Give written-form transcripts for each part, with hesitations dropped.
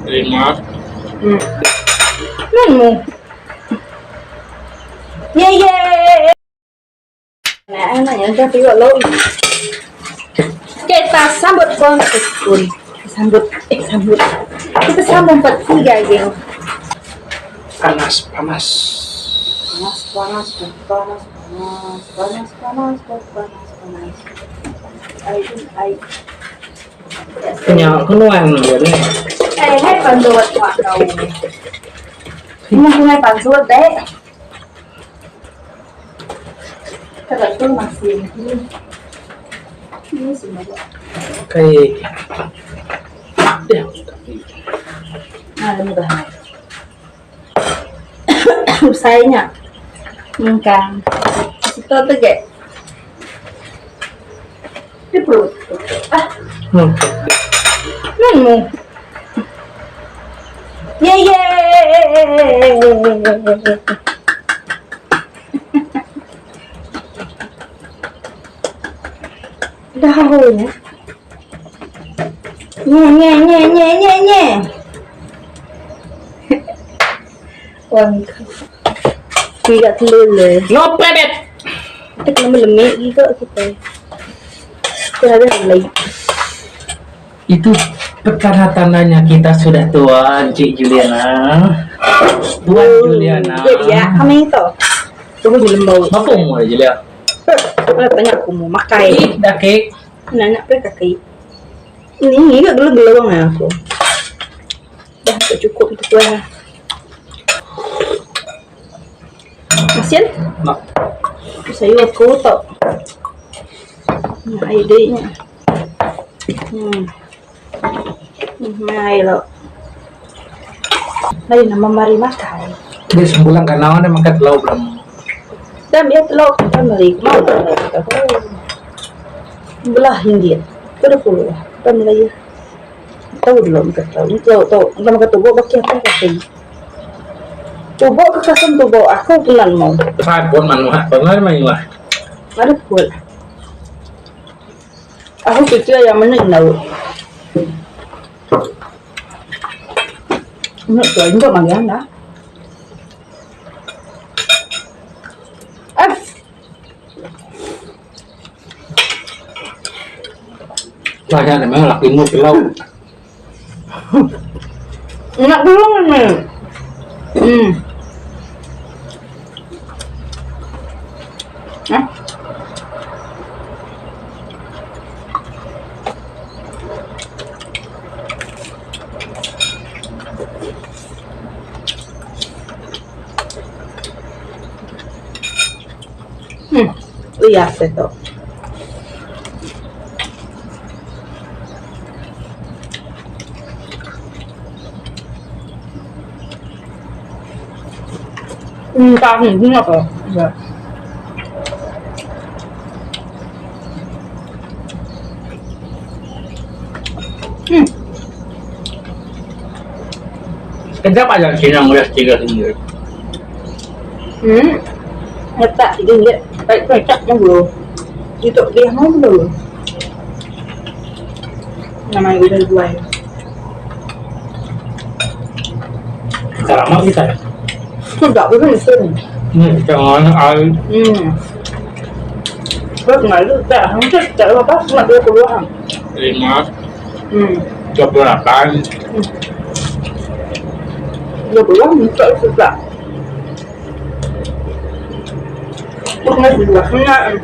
Lima. Kita sambut pun. Sambut, eh sambut. Kita sambut 43, geng. Panas, panas. Panas, panas, panas, panas, panas, panas, panas, panas. Ai, ai. Nya kenuan dia ni. Eh, hai panduat mak kau. Ini hai panduat deh. Kada tu masih. Ini semua. Kai. Ya. Ah, ini dah. Usai nya. Mengkang. Situ tu ge. Di perut. Ah. Nemu. Ye ye. Dah nya. Nye nye nye nye nye nye. Wan. Tiga telur le. No pebet. Kita kena melemik juga kita. Kita ada lagi. Itu pertanda-tandanya kita sudah tua, Cik Juliana. Tuan Juliana. Dia dia kami itu. Tunggu di lembau. Apa umur Julia? Kalau tanya aku mau makai. Ih, dah kek. Nanya apa kaki? Ini ini gak gelo-gelo ya aku. Dah tak cukup untuk kue. Masin? Nak. Sayur aku tak. Nah, idenya. Mai lo. Mari nama mari makan. Dia sebulan kan dia makan telur belum. Dan dia telur kita beli mau Belah ringgit. Berapa puluh? Kita beli. Tahu dulu makan telur. Ni telur tahu. Kita makan tubuk baki apa kaki. Tubuk ke kasam tubuk aku pelan mau. Saya pun manuah, pernah manuah. Ada pun. Aku fikir yang mana tahu. Nak tu enggak makan dah. Ah. Banyak memang laki mu telur. Nak belum ni. Hah? Iya, itu. Tahu ini apa? Ya. Kenapa aja Cina mulai 3 ringgit? Letak 3 ringgit. Baik baik tak dulu. Itu dia mau dulu. Namanya udah jual. Lama kita. Sudah belum sini. Ini jangan air. Sebab malu tak hampir tak apa cuma 20-an. 5. 28. 20-an tak susah. Bukan dua setengah.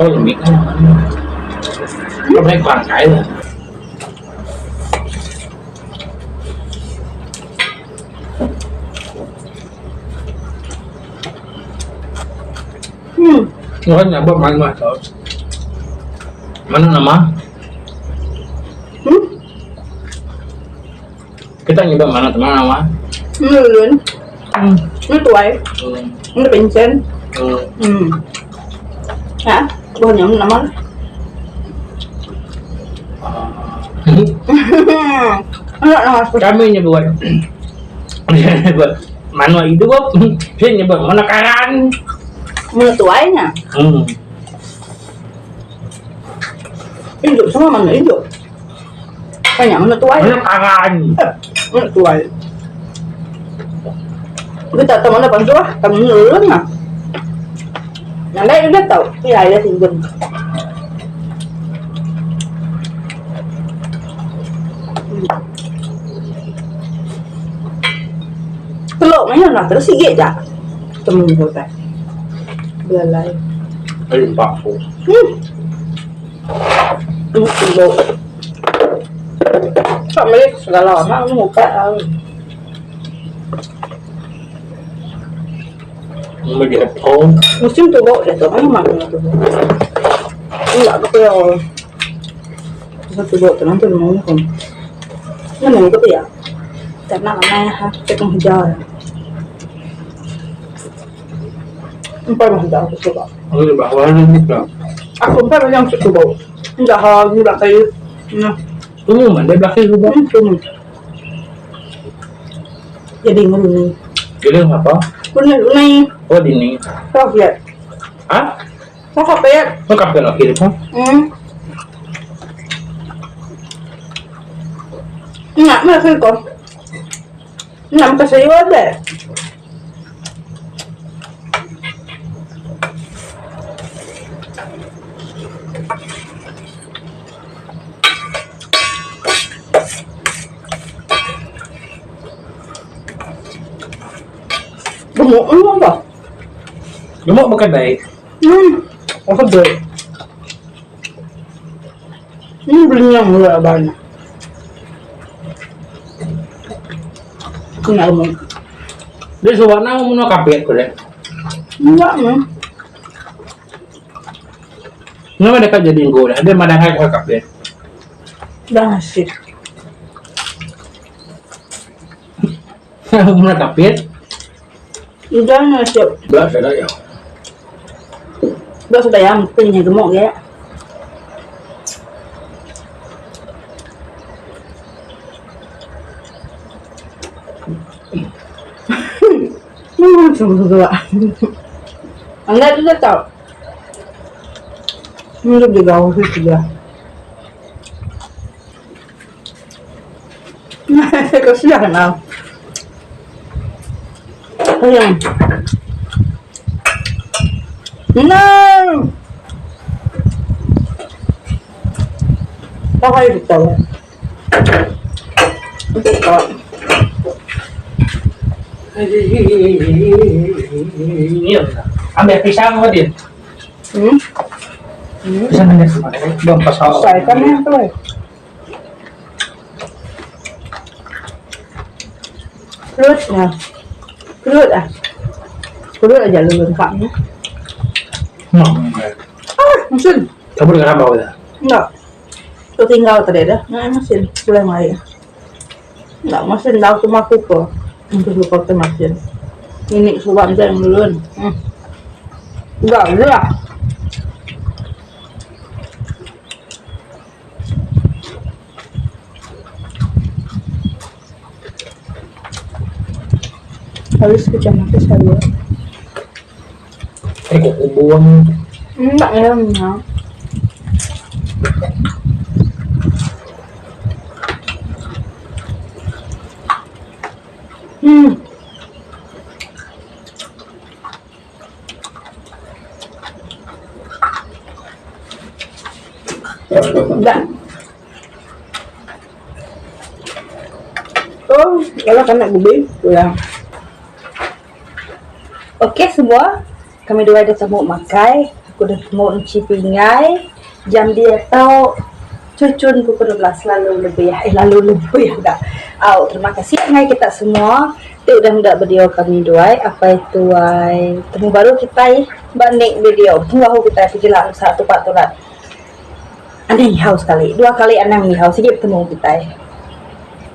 Oh, lebih kan. Kau baik bangkai lah. Kau nak buat mana tau? Mana nama? Kita nyoba mana teman nama? Ini Ini tuai. Ini pencen. Hah? Bukan yang nama. Kami nyebut nyebut manuk idup, sida nyebut manuk karan. Manuk tuai nya. Uhh. Idup semua manuk idup. Kan nya manuk tuai. Manuk karan. Manuk tuai. Kita tahu mana pansuh, kami nulung lah. Nandai udah tau, pia iya singgun. Teluk mayuh nah terus sigi ja. Temu utai. Belalai. Ayu empa aku. Hmm. Teluk. Pak meli segala orang muka. Musim tubo diatu memang tubo. Enda ke pia. Pasal tubo tu nanti nemu ko. Nemu ke pia. Tak nak amai ha tekong hijau. Empai meh hijau aku suba. Aku empai meh yang tubo. Enda ha ngulak kayu. Nah. Tumu meh belakang tubo. Tumu. Jadi ngerunai. Giling apa? Ngerunai. Oh dini. Kafiat. Ah? Oh kafiat. Oh kafiat lagi tu. Nak makan kau. Nak makan sayur ada. Gemuk memang bah. Gemuk bukan baik. Apa tu? Ini beli yang murah banyak. Aku nak gemuk. Dia suara mau nak kapit ko deh. Enggak mah. Nama dekat jadi nggo dah. Dia madah kau kapit. Dah asyik. Muna kapit. Udah asyik. Belah saya ya. Dah sudah yang punya gemuk ya. Semua Anda tidak tahu. Ini lebih gaul sih sudah. Kasihan lah. Ayam. No. Pakai itu. Itu. Ambil pisang apa dia? Pisang ada Belum pasal. Saya kan yang tu. Perut lah. Perut ah. Perut aja lu lengkap ni. Ah, mesin. Kamu dengar apa dah? Enggak. Tu tinggal tadi dah. Nah, mesin. Pulang lagi. Enggak, mesin dah aku maku ko. Untuk lupa ke mesin. Ini subang jang dulu. Enggak, enggak. Habis kecamatan saya. Eh, kok buang. Enggak ya, enggak. Enggak. Oh, kalau kena gubi, pulang. Okey semua, kami dua dah temu makai. Aku dah temu enci pingai. Jam dia tau cucun pukul 12 lalu lebih. Eh lalu lebih dah. Au, terima kasih ngai kita semua. Ti udah meda video kami duai apai tuai. Temu baru kitai ba nik video. Bahu kitai pegila lusa tupa tulat. Anang ngihau sekali. Dua kali anang ngihau sigi betemu kitai.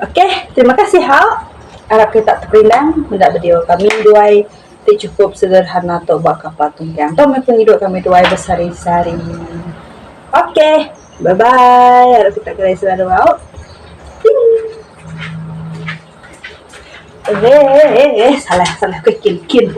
Okey, terima kasih hau. Arap kita teperindang meda video kami duai ti chukup sederhana tu ba kapal tunggang. Tu meh pengidup kami duai besehari-sehari. Okey. Bye bye. Arap kita gerai selalu au. Ting. Eh, eh, eh, salah salah ke kin kin.